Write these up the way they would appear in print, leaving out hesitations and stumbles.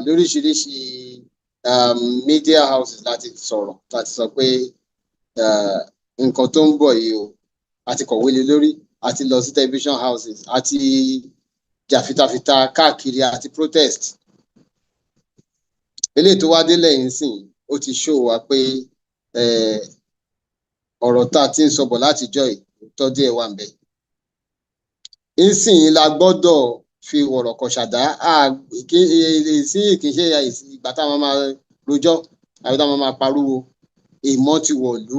Lóríṣiríṣi media houses láti sọ̀rọ̀, láti sọ pé nǹkan tó ń bọ̀ yìí o, a ti kọ̀wé lé lórí, a ti lọ sí television houses, a ti jà fitafita káàkiri àti protest. Eléyìí tó wá délẹ̀ yìí sìn, ó ti show wa pé ọ̀rọ̀ tá a ti ń sọ bọ̀ látijọ́ yìí, òótọ́ díẹ̀ wà ńbẹ̀. Ìsìn la gbọ́dọ̀ fi wọ̀rọ̀kọ̀ ṣàdá sí, kì í ṣe ìgbà táwọn máa rojọ́ àbí táwọn máa pariwo. Ìmọ̀ ti wọ̀lú,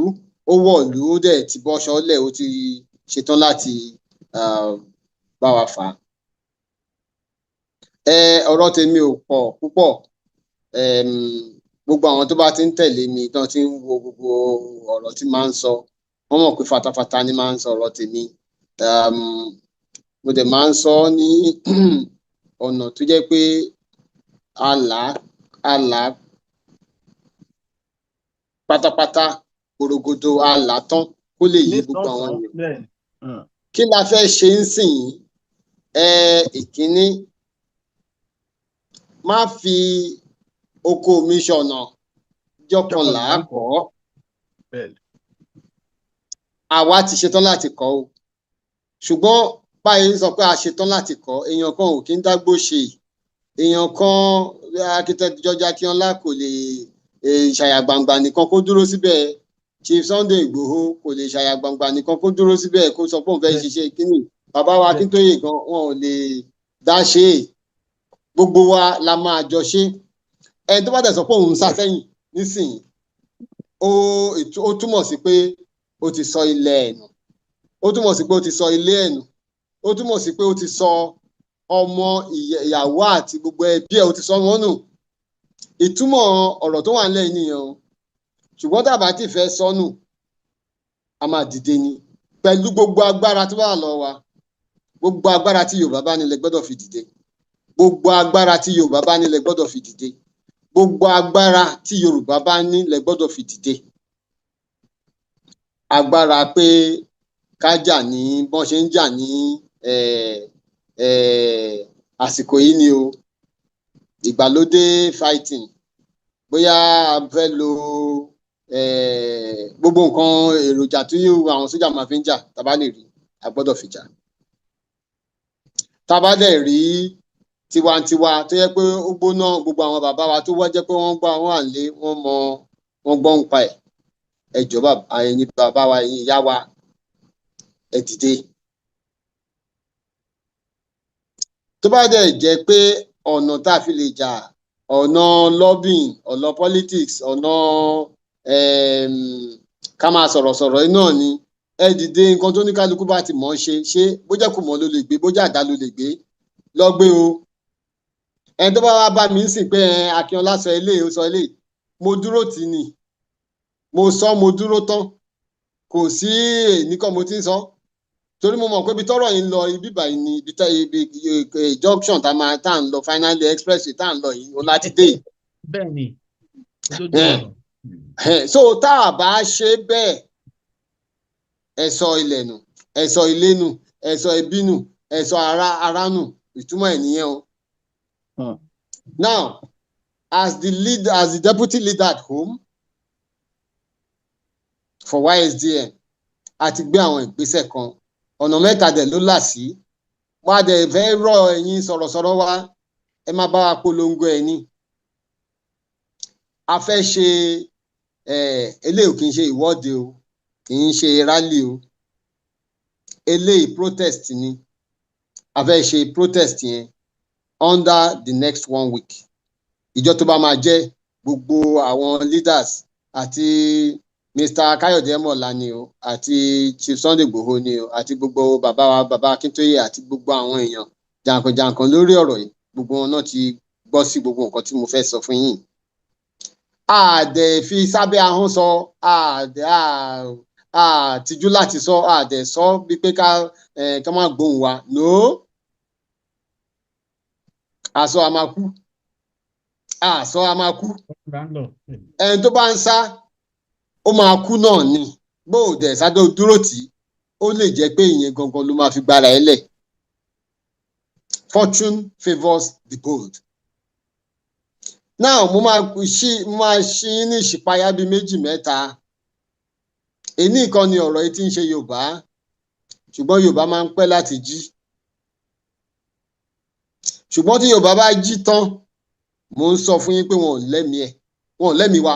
ó wọ̀lú, ó dẹ̀ ti bọ́ṣọ lẹ̀, ó ti ṣetán láti bá wa fà á. Ọ̀rọ̀ tèmi ò pọ̀ púpọ̀. Gbogbo àwọn tó bá ti ń tẹ̀lé mi, tán ti ń wo gbogbo ọ̀rọ̀ tí máa ń sọ, wọ́n mọ̀ pé fatafata ni máa ń sọ ọ̀rọ̀ tèmi. Mo dẹ̀ máa ń sọ ní ọ̀nà tó jẹ́ pé àlá àlá pátápátá porogodo, àlá tán, kó lè yé gbogbo àwọn èèyàn. Kí la fẹ́ ṣe ń sìn yín? Ìkíní, má fi oko mi ṣọ̀nà, jọkan là á kọ́. Àwa ti ṣetán láti kọ́ o, ṣùgbọ́n báyìí ń sọ pé a ṣetán láti kọ́, èèyàn kan ò kí ń dágbó ṣe. Èèyàn kan, Architect George Akínọlá, kò lè ṣàyàgbàǹgbà nìkan kó dúró síbẹ̀. Chief Sunday Igboho kò lè ṣàyàgbàǹgbà nìkan kó dúró síbẹ̀, kó sọ pé òun fẹ́ ṣiṣẹ́ kínní. Bàbá wa Akíntóyè gan, wọn ò lè dá ṣe é. Gbogbo wa la máa jọ ṣe. Ẹni tó bá dẹ̀ sọ pé òun ń sá sẹ́yìn nísìnyí, ó túmọ̀ sí pé ó ti sọ ilẹ̀ ẹ̀ nù, ó túmọ̀ sí pé ó ti sọ ilé ẹ̀ nù, ó túmọ̀ sí pé ó ti sọ ọmọ, ìyàwó àti gbogbo ẹbí ẹ̀, ó ti sọ wọ́n nù. Ìtumọ̀ ọ̀rọ̀ tó wà nílẹ̀ yìí nìyẹn o. Ṣùgbọ́n tá a bá ti fẹ́ sọnù, a máa dìde ni pẹ̀lú gbogbo agbára tó wà lọ́wọ́ wa. Gbogbo agbára tí Yorùbá bá nílẹ̀ gbọ́dọ̀ fi dìde. Gbogbo agbára tí Yorùbá bá nílẹ̀ gbọ́dọ̀ fi dìde. Gbogbo agbára tí Yorùbá bá nílẹ̀ gbọ́dọ̀ fi dìde. Agbára pé ká jà ní bọ́n ṣe ń jà ní àsìkò yìí ni o, ìgbàlódé fighting, bóyá a fẹ́ lo gbogbo nǹkan èròjà tí àwọn sójà máa fi ń jà, tá a bá lè rí, a gbọ́dọ̀ fi jà. Tá a bá dẹ̀ rí tiwantiwa tó yẹ pé ó gbóná, gbogbo àwọn bàbá wa tó wá jẹ́ pé wọ́n gbọ́, àwọn à ń lé wọ́n mọ, wọ́n gbọ́ ń pa ẹ̀. Ẹ jọ̀ọ́, bàbá, ẹ̀yin bàbá wa, ẹ̀yin ìyá wa, ẹ dìde. Tó bá dẹ̀ jẹ́ pé ọ̀nà tá a fi lè jà, ọ̀nà lobbying, ọ̀nà politics, ọ̀nà ká máa sọ̀rọ̀ sọ̀rọ̀ náà ni, ẹ dìde. Nǹkan tó ní kálukú bá ti mọ̀ ọ́ ṣe ṣe, bó jẹ́ kò mọ̀ ló lè gbé, bó jẹ́ àdá ló lè gbé, lọ gbé o. Ẹni tó bá wá bá mi ń sìn pé Akínọlá sọ eléyìí, ó sọ eléyìí, mo dúró tì ní, mo sọ, mo dúró tán. Kò sí èní kan mo ti ń sọ, torí mo mọ̀ pé ibi tọ́rọ̀ yìí ń lọ, ibi báyìí ni ibi tá ibi junction tá máa tá à ń lọ finally, express tá à ń lọ yìí, ó láti dé yìí. Bẹ́ẹ̀ni, lójú ọ̀rọ̀. So tá a bá ṣe bẹ́ẹ̀, ẹ sọ ilẹ̀ nù, ẹ sọ ilé nù, ẹ sọ ẹbí nù, ẹ sọ ara ara nù. Ìtumọ̀ ẹ̀ nìyẹn o. Now, as the lead, as the deputy leader at home for YSDM, a ti gbé àwọn ìgbésẹ̀ kan. Ọ̀nà mẹ́ta dẹ̀ ló là sí. Wọ́n á dẹ̀ fẹ́ rọ ẹ̀yin sọ̀rọ̀sọ̀rọ̀ wa, ẹ má bá wa polongo ẹ̀ ní. A fẹ́ ṣe eléyìí, kì í ṣe ìwọ́de o, kì í ṣe rally o, eléyìí protest ni. A fẹ́ ṣe protest yẹn under the next one week. Ìjọ tó bá máa jẹ́, gbogbo àwọn leaders àti Mr. Káyọ̀dé Mọ̀lá ni o, àti Chief Sunday Igboho ni o, àti gbogbo bàbá wa, bàbá Akíntóyè, àti gbogbo àwọn èèyàn jàǹkànjàǹkàn lórí ọ̀rọ̀ yìí, gbogbo wọn náà ti gbọ́ sí gbogbo nǹkan tí mo fẹ́ sọ fún yín. A dẹ̀ fi sábẹ́ ahọ́n sọ, a dẹ̀ a tijú láti sọ, a dẹ̀ sọ bí pé ká má gbóhùn wa no. Àsọ a máa kú, àsọ a máa kú. Ẹni tó bá ń sá, ó máa kú náà ni. Bó o dẹ̀ sáré dúró tì í, ó lè jẹ́ pé ìyẹn gangan ló máa fi gbára ẹ lẹ̀. Fortune favours the bold. Now, mo máa ṣí yín ní ìṣípayá bíi méjì mẹ́ta. Èní kan ni ọ̀rọ̀ yìí ti ń ṣe Yorùbá, ṣùgbọ́n Yorùbá máa ń pẹ́ láti jí. Ṣùgbọ́n tí Yorùbá bá jí tán, mo ń sọ fún yín pé wọn ò lẹ́mìí ẹ̀, wọn ò lẹ́mìí wa.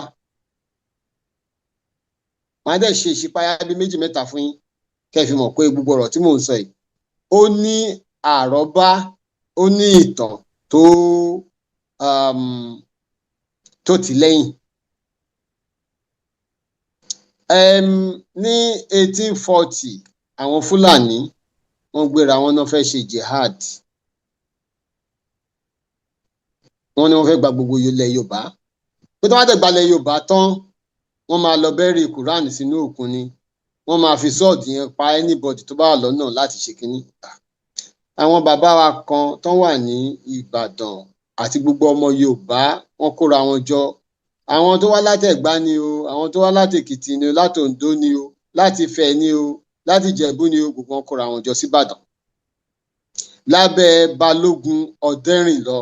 Màá dẹ̀ ṣe ìṣípayá bíi méjì mẹ́ta fún yín kẹ́ ẹ fi mọ̀ pé gbogbo ọ̀rọ̀ tí mò ń sọ yìí, ó ní àrọ́bá, ó ní ìtàn tó tì lẹ́yìn. Ní 1840, àwọn Fúlàní, wọ́n gbéra wọn náà fẹ́ ṣe jihad. Wọ́n ní wọ́n fẹ́ gba gbogbo ilẹ̀ Yorùbá, pé tí wọ́n bá dẹ̀ gbalẹ̀ Yorùbá tán, wọ́n máa lọ bury Quran sínú òkun ni, wọ́n máa fi sword yẹn pa anybody tó bá wà lọ́nà láti ṣe kínní. Àwọn bàbá wa kan tó wà ní Ìbàdàn àti gbogbo ọmọ Yorùbá, wọ́n kóra wọn jọ. Àwọn tó wá láti Ẹ̀gbá ni o, àwọn tó wá láti Èkìtì ni o, láti Oǹdó ni o, láti Ifẹ̀ ni o, láti Ìjẹ̀bú ni o, gbogbo wọn kóra wọn jọ síbàdàn lábẹ́ Balógun Ọ̀dẹ́rìnlọ.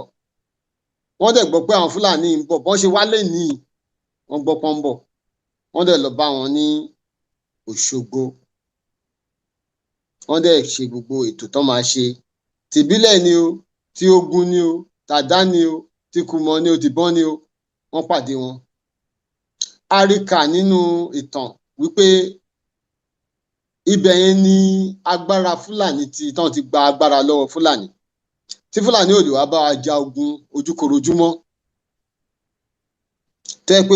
Wọ́n dẹ̀ gbọ́ pé àwọn Fúlàní ń bọ̀. Bọ́n ṣe wálé ní, wọ́n gbọ́ pọ́n ń bọ̀, wọ́n dẹ̀ lọ bá wọn ní Òṣogbo. Wọ́n dẹ̀ ṣe gbogbo ètò tán máa ṣe, tìbílẹ̀ ni o, tí ogun ni o, tàdá ni o, tí kùmọ̀ ni o, tìbọn ni o, wọ́n pàdé wọn. A rí kà nínú ìtàn wípé ibẹ̀ yẹn ni agbára Fúlàní ti tán ti gba agbára lọ́wọ́ Fúlàní, tí Fúlàní ò lè wá bá wa ja ogun ojúkorojú mọ́, tẹ́ pé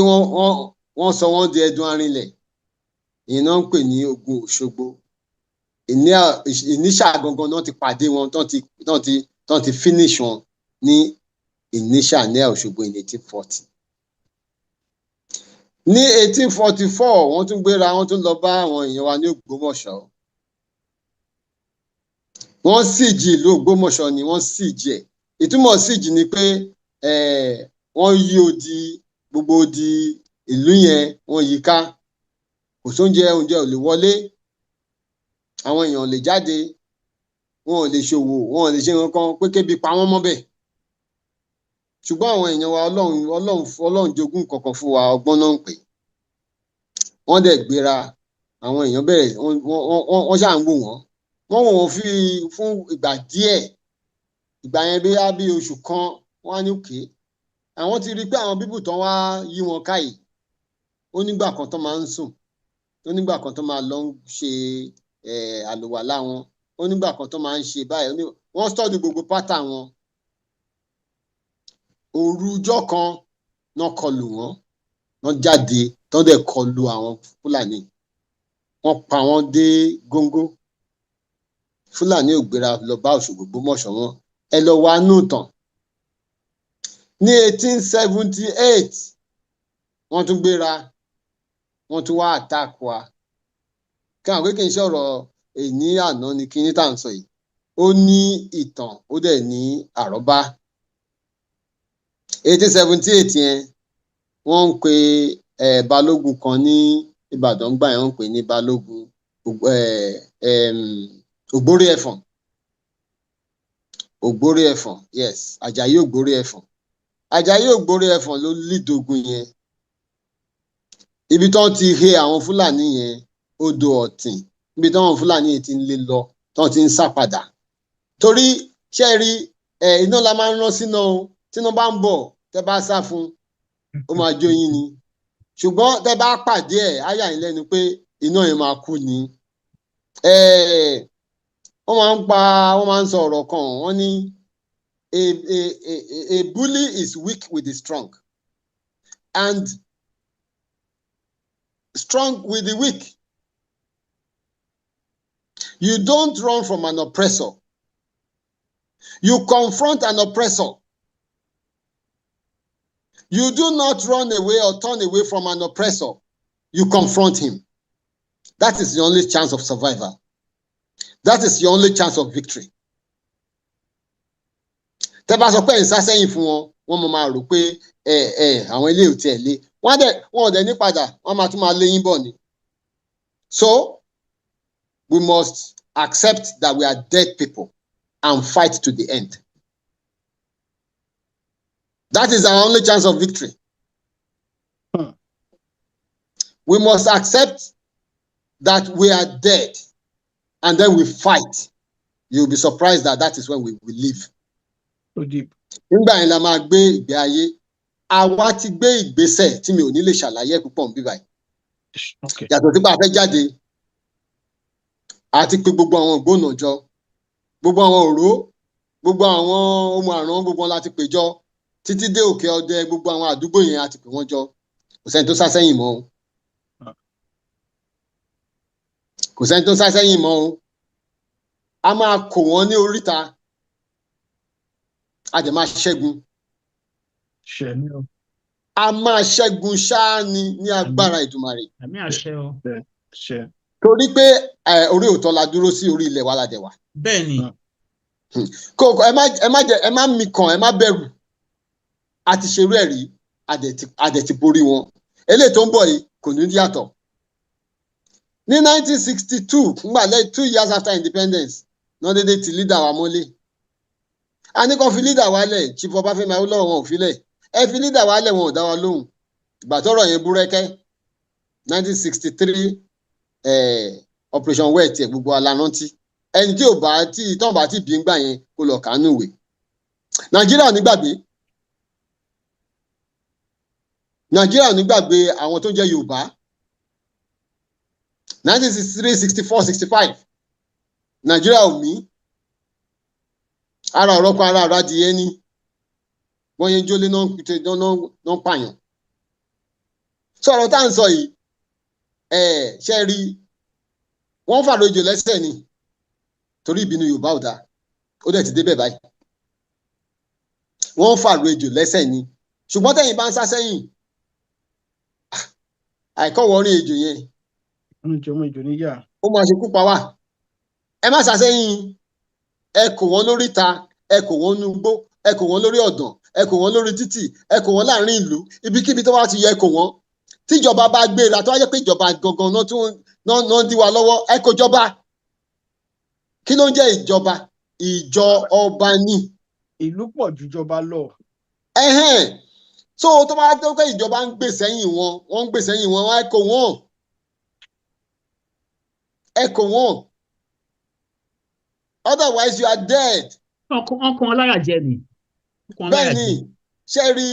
wọ́n sọ wọ́n di ẹdun arinlẹ̀. Ìyẹn náà ń pè ní ogun Òṣogbo. Ìníṣà gangan náà ti pàdé wọn, tán ti finish wọn ní Ìníṣà ní Òṣogbo in 1840. Ní 1844, wọ́n tún gbéra, wọ́n tún lọ bá àwọn èèyàn wa ní Ògbómọ̀ṣọ́. Wọ́n siege ìlú Ògbómọ̀ṣọ́ ni wọ́n siege ẹ̀. Ìtumọ̀ siege ni pé wọ́n yí odi, gbogbo odi ìlú yẹn wọ́n yí ká. Kò sóúnjẹ, oúnjẹ ò lè wọlé, àwọn èèyàn ò lè jáde, wọn ò lè ṣòwò, wọn ò lè ṣe nǹkan, pé kébi pa wọ́n mọ́bẹ̀. Ṣùgbọ́n àwọn èèyàn wa, Ọlọ́run jogún kankan fún wa, ọgbọ́n náà ń pè. Wọ́n dẹ̀ gbéra, àwọn èèyàn bẹ̀rẹ̀, wọ́n ṣáà ń wò wọ́n. Wọ́n wò wọ́n fi fún ìgbà díẹ̀. Ìgbà yẹn bí bí oṣù kan, wọ́n á ní òkè àwọn ti rí i pé àwọn bíbù tán wá yí wọn ká yìí, ó nígbà kan tó máa ń sùn, ó nígbà kan tó máa lọ ń ṣe àlùwàlá wọn, ó nígbà kan tó máa ń ṣe báyìí. Wọ́n study gbogbo pattern wọn. Òru ọjọ́ kan náà kọlù wọ́n, wọ́n jáde tán, dẹ̀ kọlù àwọn Fúlàní, wọ́n pa wọ́n dé góńgó. Fúlàní ò gbéra lọ bá Òṣogbo, Ògbómọ̀ṣọ́ wọn. Ẹ lọ wá nù tàn. Ní 1878, wọ́n tún gbéra, wọ́n tún wá attack wa. Kí àwọn kékeré sọ̀rọ̀ èní àná ni kíní tá à ń sọ yìí, ó ní ìtàn, ó dẹ̀ ní àrọ́bá. 1878 yẹn, wọ́n ń pe balógun kan ní Ìbàdàn gbà yẹn, wọ́n ń pè ní Balógun Ògbórí Ẹ̀fọ̀n. Ògbórí Ẹ̀fọ̀n, yes, Àjàyí Ògbórí Ẹ̀fọ̀n. Àjàyí Ògbórí Ẹ̀fọ̀n ló lead ogun yẹn. Ibi tán ti he àwọn Fúlàní yẹn, odò Ọ̀tìn, ibi táwọn Fúlàní yẹn ti ń lé lọ, tán ti ń sá padà. Torí ṣé ẹ rí ẹ, iná la máa ń rán síná o. Tíná bá ń bọ̀, tẹ́ bá sá fún, ó máa jó yín ni. Ṣùgbọ́n tẹ́ bá pàdé ẹ̀, á yà yín lẹ́nu pé iná yẹn máa kú ni. Wọ́n máa ń sọ ọ̀rọ̀ kan, wọ́n ní a bully is weak with the strong and strong with the weak. You don't run from an oppressor. You confront an oppressor. You do not run away or turn away from an oppressor. You confront him. That is the only chance of survival. That is your only chance of victory. Tẹ́ bá sọ pé ẹ̀ ń sá sẹ́yìn fún wọn, wọ́n máa rò pé ẹ ẹ àwọn ilé ò tiẹ̀ lé. Wọ́n dẹ̀ wọ́n ò dẹ̀ ní padà, wọ́n máa tún máa lé yín bọ̀ ni. So we must accept that we are dead people and fight to the end. That is our only chance of victory. We must accept that we are dead and then we fight. You'll be surprised that that is when we will live. So deep. Nígbà yẹn la máa gbé ìgbé ayé. Àwa ti gbé ìgbésẹ̀ tí mi ò ní lè ṣàlàyé ẹ̀ púpọ̀ níbí báyìí. Yàtọ̀ sí pé a fẹ́ jáde, a ti pe gbogbo àwọn ògbónà jọ, gbogbo àwọn òró, gbogbo àwọn ohun àrùn, gbogbo wọn la ti pè jọ títí dé Òkè Ọdẹ. Gbogbo àwọn àdúgbò yẹn, a ti pè wọ́n jọ. Kò sẹ́ni tó sá sẹ́yìn mọ́ o. Kò sẹ́ni tó sá sẹ́yìn mọ́ o. A máa kò wọ́n ní oríta, a dẹ̀ máa ṣẹ́gun. Ṣe. Àmín o. A máa ṣẹ́gun ṣáá ni ní agbára Ìdùmarè. Àmín, àṣẹ o. Ṣe. Torí pé orí òótọ́ la dúró sí, orí ilẹ̀ wa la dẹ̀ wà. Bẹ́ẹ̀ ni. Kò ẹ má jẹ, ẹ má mikàn, ẹ má bẹ̀rù. A ti ṣerú ẹ̀ rí, a dẹ̀ ti borí wọn. Eléyìí tó ń bọ̀ yìí kò ní yàtọ̀. Ní 1962, ngbà lẹ́yìn 2 years after independence náà, dédé ti leader wa mọ́lé. A ní kàn fi leader wa lẹ̀, Chief Ọbáfẹ́mi Awólọ́wọ̀. Wọn ò filẹ̀. Ẹ fi leader wa lẹ̀, wọn ò dá wa lóhùn. Ìgbà tọ́rọ̀ yẹn búrẹ́kẹ́, 1963, Operation Wetie, gbogbo wa la rántí. Ẹni tí ò bá tí tọ́ bá tí bí ń gbà yẹn, kó lọ kánú ìwé. Nàìjíríà ò ní gbàgbé. Nàìjíríà ò ní gbàgbé àwọn tó ń jẹ́ Yorùbá. 1963, 64, 65, Nàìjíríà ò mí ara ọ̀rọ̀ kan, ara ọ̀rọ̀ adìyẹ ni wọ́n yẹn ń jólé náà náà ń pààyàn. Sọ̀rọ̀ tá à ń sọ yìí ẹ̀ ṣe rí, wọ́n fàrojò lẹ́sẹ̀ ni, torí ìbínú Yorùbá ò dáa. Ó dẹ̀ ti débẹ̀ báyìí. Wọ́n fàrojò lẹ́sẹ̀ ni, ṣùgbọ́n tẹ̀yìn bá ń sá sẹ́yìn, àìkọ́wọ́rin ejò yẹn Ń jẹ ọmọ ìjò níyà. ó máa ṣekú pa wá. Ẹ má sá sẹ́yìn. Ẹ kò wọ́n lórí ta, ẹ kò wọ́n nugbó, ẹ kò wọ́n lórí ọ̀dàn, ẹ kò wọ́n lórí títì, ẹ kò wọ́n láàrin ìlú, ibikíbi tó bá ti yẹ, kò wọ́n. Tíjọba bá gbéra, tó wá jẹ́ pé ìjọba gangan náà tún náà ń dí wa lọ́wọ́, ẹ kò jọba. Kí ló ń jẹ́ ìjọba? Ìjọ ọba ni. Ìlú pọ̀ jùjọba lọ. Ẹhẹ́n. So tó bá tó pé ìjọba ń gbè sẹ́yìn wọn, wọ́n ń gbè sẹ́yìn wọn, ẹ kò wọ́n, ẹ kò wọ́n. Otherwise you are dead. Wọ́n kàn láyà jẹ ni. Wọ́n kàn láyà Bẹ́ẹ̀ ni. jẹ. Ṣé rí,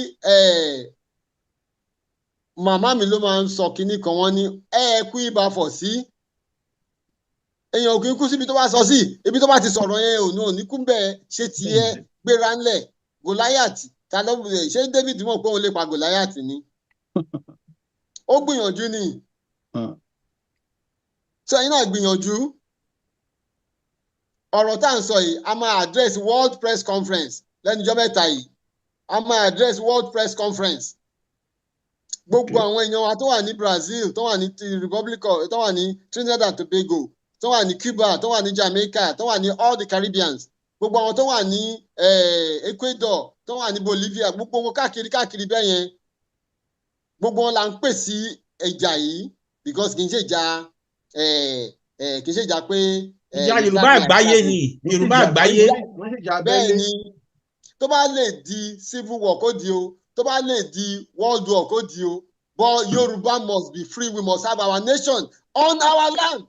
màmá mi ló máa ń sọ kinní kan. Wọ́n ní ẹ kú ibà fọ̀ sí, èèyàn ò kì í kú síbi tó bá sọ sí, ibi tó bá ti sọ̀rọ̀ yẹn ò ní ò ní kú bẹ́ẹ̀. Ṣé tiẹ̀ gbéra ńlẹ̀? Goliath, ta ló ṣé? David mọ̀ pé òun lè pa Goliath ni? Ó gbìyànjú ni. Sọ ẹ̀yin náà gbìyànjú. Ọ̀rọ̀ tá à ń sọ yìí, a máa address World Press Conference lẹ́nujọ́ mẹ́ta yìí. A máa address World Press Conference. Gbogbo àwọn èèyàn wa tó wà ní Brazil, tó wà ní Republic of, tó wà ní Trinidad and Tobago, tó wà ní Cuba, tó wà ní Jamaica, tó wà ní all the Caribbeans, gbogbo àwọn tó wà ní Ecuador, tó wà ní Bolivia, gbogbo wọn káàkiri káàkiri bẹ́ẹ̀ yẹn, gbogbo wọn là ń pè sí ìjà yìí, because kì í ṣe ìjà pé Ìjà Yorùbá àgbáyé ni, Yorùbá àgbáyé. Wọ́n sì jà Bẹ́ẹ̀ abẹ́lé. ni. Tó bá lè di civil war, kó di o. Tó bá lè di world war, kó di o. But Yorùbá must be free. We must have our nation on our land.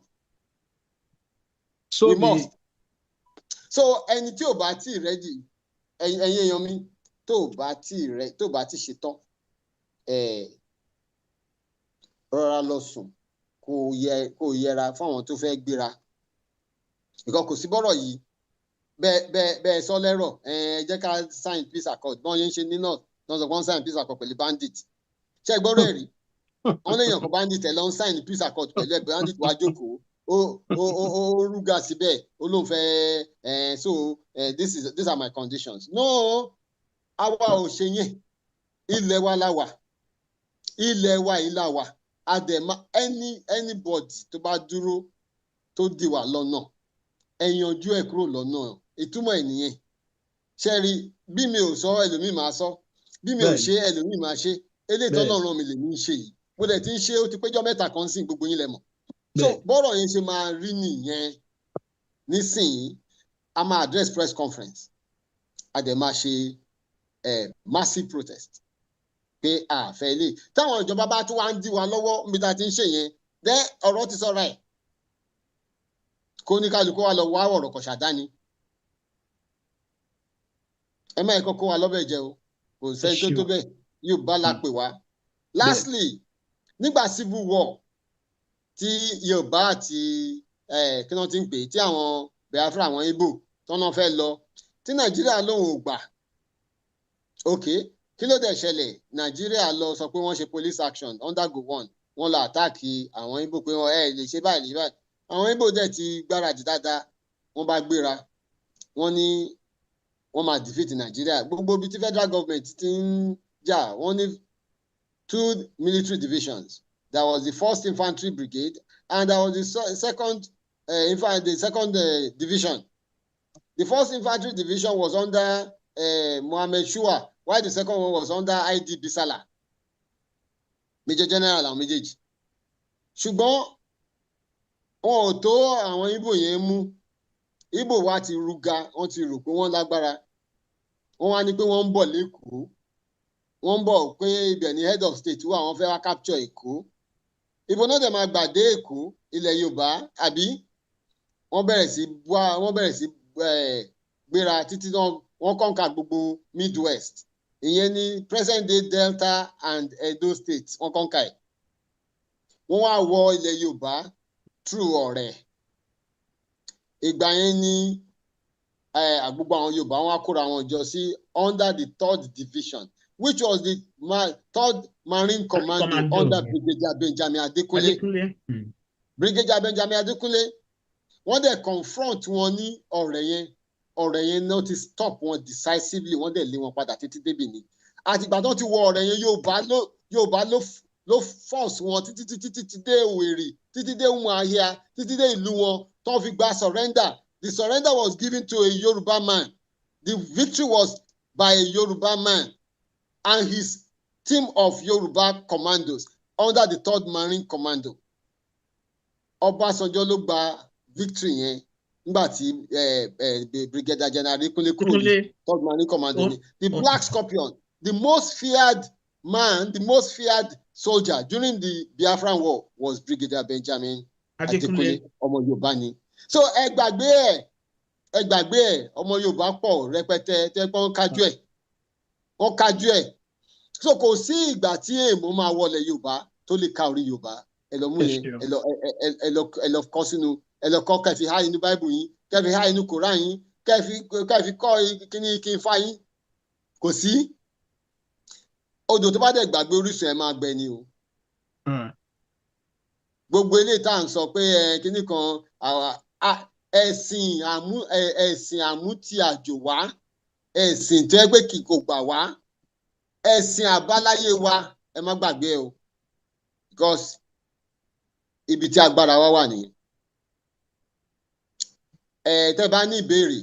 So We be must. So ẹni tí ò bá tí ì ready, ẹ̀yin èèyàn mi, tó bá tí ṣetán, ẹ rọra lọ sùn, kó yẹra fún àwọn tó fẹ́ gbéra, ìkan kò sí bọ́rọ̀ yìí. Bẹ́ẹ̀ bẹ́ẹ̀ bẹ́ẹ̀, sọ lẹ́rọ̀, ẹ jẹ́ ká sign peace accord. Bọ́n yẹn ń ṣe ní north náà, sọ pé wọ́n sign peace accord pẹ̀lú bandit. Ṣé ẹ gbọ́rọ̀ ẹ̀ rí? Wọ́n léèyàn kan, bandit, ẹ̀ lọ ń sign peace accord pẹ̀lú ẹ̀. Bandit wá jókòó, ó rúgà síbẹ̀, ó lóun fẹ́ ẹ̀. So this is these are my conditions. No, àwa ò ṣe yẹn. Ilẹ̀ wa la wà, ilẹ̀ wa yìí la wà. Àdẹ̀má anybody tó bá dúró tó dì wá lọ́nà, ẹ yanjú ẹ̀ kúrò lọ́nà. Ìtumọ̀ ẹ̀ nìyẹn. Ṣe rí, bí mi ò sọ, ẹlòmíì máa sọ. Bí mi ò ṣe, ẹlòmíì máa ṣe. Eléyìí tọ́lọ́run mi lèmi ń ṣe yìí, mo dẹ̀ ti ń ṣe, ó ti péjọ mẹ́ta kan sí, gbogbo yín lẹ mọ̀. So bọ́rọ̀ yẹn ṣe máa rí nìyẹn. Nísìnyí, a máa address press conference, a dẹ̀ máa ṣe Massive protest pé a fẹ́ ilé. Táwọn ìjọba bá tún wá ń dí wa lọ́wọ́ níbi tá a ti ń ṣe yẹn, dẹ́ ọ̀rọ̀ ti sọ̀rọ̀ ẹ̀, kó ní kálukú wa lọ wá ọ̀rọ̀ kọ̀ṣà dání. Ẹ má ẹ̀kọ́ kó wa lọ́bẹ̀ jẹ o. Kò sẹ́ni tó tó bẹ́ẹ̀ yóò bá la pè wá. Lastly, nígbà civil war tí Yorùbá àti kí wọ́n ti ń pè, tí àwọn Biafra, àwọn Igbo tọ́nà fẹ́ lọ, tí Nàìjíríà lòun ò gbà, ok, kí ló dẹ̀ ṣẹlẹ̀? Nàìjíríà lọ sọ pé wọ́n ṣe police action under Gowon. Wọ́n lọ attack àwọn Igbo pé wọ́n ẹ lè ṣe báyìí, lè ṣe báyìí. Àwọn Igbo dẹ̀ ti gbáradì dáadáa. Wọ́n bá gbéra, wọ́n ní wọ́n máa defeat Nàìjíríà. Gbogbo ibi tí federal government ti ń jà, wọ́n ní two military divisions. There was the First Infantry Brigade and there was the second division. The First Infantry Division was under Mohammed Shua, while the second one was under I.D. Bisala, Major General àwọn méjèèjì. Ṣùgbọ́n wọn ò tó àwọn Ìgbò yẹn mú. Ìgbò wa ti ruga, wọ́n ti rò pé wọ́n lágbára. Wọ́n wá ní pé wọ́n ń bọ̀ l'Ékòó, wọ́n ń bọ̀ pé ibẹ̀ ni head of state wà, wọ́n fẹ́ wá capture Èkó. Ibo náà dẹ̀ máa gbà dé Èkó? Ilẹ̀ Yorùbá, àbí? Wọ́n bẹ̀rẹ̀ sí gbéra títí wọ́n conquer gbogbo Midwest, ìyẹn ní present day Delta and Edo State. Wọ́n conquer ẹ̀, wọ́n wá wọ ilẹ̀ Yorùbá through Ọ̀rẹ́. Ìgbà yẹn ni gbogbo àwọn Yorùbá, wọn á kóra wọn jọ sí under the Third Division, which was the Third Marine Commando, Commando, under Brigadier Benjamin Adekunle. Adekunle. Brigadier Benjamin Adekunle. Wọ́n dẹ̀ confront wọn ní Ọ̀rẹ́ yẹn. Ọ̀rẹ́ yẹn náà ti stop wọn decisively. Wọ́n dẹ̀ lé wọn padà títí débi ni. Àtìgbà tó ti wọ Ọ̀rẹ́ yẹn, Yorùbá ló force wọn títí títí títí dé Òwèrì, títí dé Umuahia, títí dé ìlú wọn tó fi gba surrender. The surrender was given to a Yoruba man. The victory was by a Yoruba man and his team of Yoruba commandos under the Third Marine Commando. Ọbásanjọ́ ló gba victory yẹn nígbà tí Brigadier General Adekunle kúrò ní Adekunle. Third Marine Commando ni the Black Scorpion, the most feared man, the most feared soldier during the Biafran War was Brigadier Benjamin Adekunle. Adekunle. Ọmọ Yorùbá ni. So ẹ gbàgbé ẹ, ẹ gbàgbé ẹ. Ọmọ Yorùbá pọ̀ rẹpẹtẹ tẹ pé wọ́n kájú ẹ, wọ́n kájú ẹ. So kò sí ìgbà tí èèmọ̀ máa wọlé Yorùbá tó lè ka orí Yorùbá. Ẹ lọ mú Ẹ yẹn. ṣeun. Ẹ lọ ẹ lọ kọ sínú, ẹ lọ kọ, kẹfì há inú Báíbù yín, kẹfì há inú Koran yín, kẹfì kọ kíní kí n fa yín. Kò sí odò tó bá dẹ̀ gbàgbé orísun ẹ̀ máa gbẹ ni o. Gbogbo eléyìí tá à ń sọ pé ẹ kíní kan, ẹ̀sìn àmúti àjò wá, ẹ̀sìn tó yẹ pé kì kò gbà wá, ẹ̀sìn àbáláyé wa, ẹ má gbàgbé o, because ibi tí agbára wa wà nìyẹn. Ẹ tẹ́ bá ní ìbéèrè.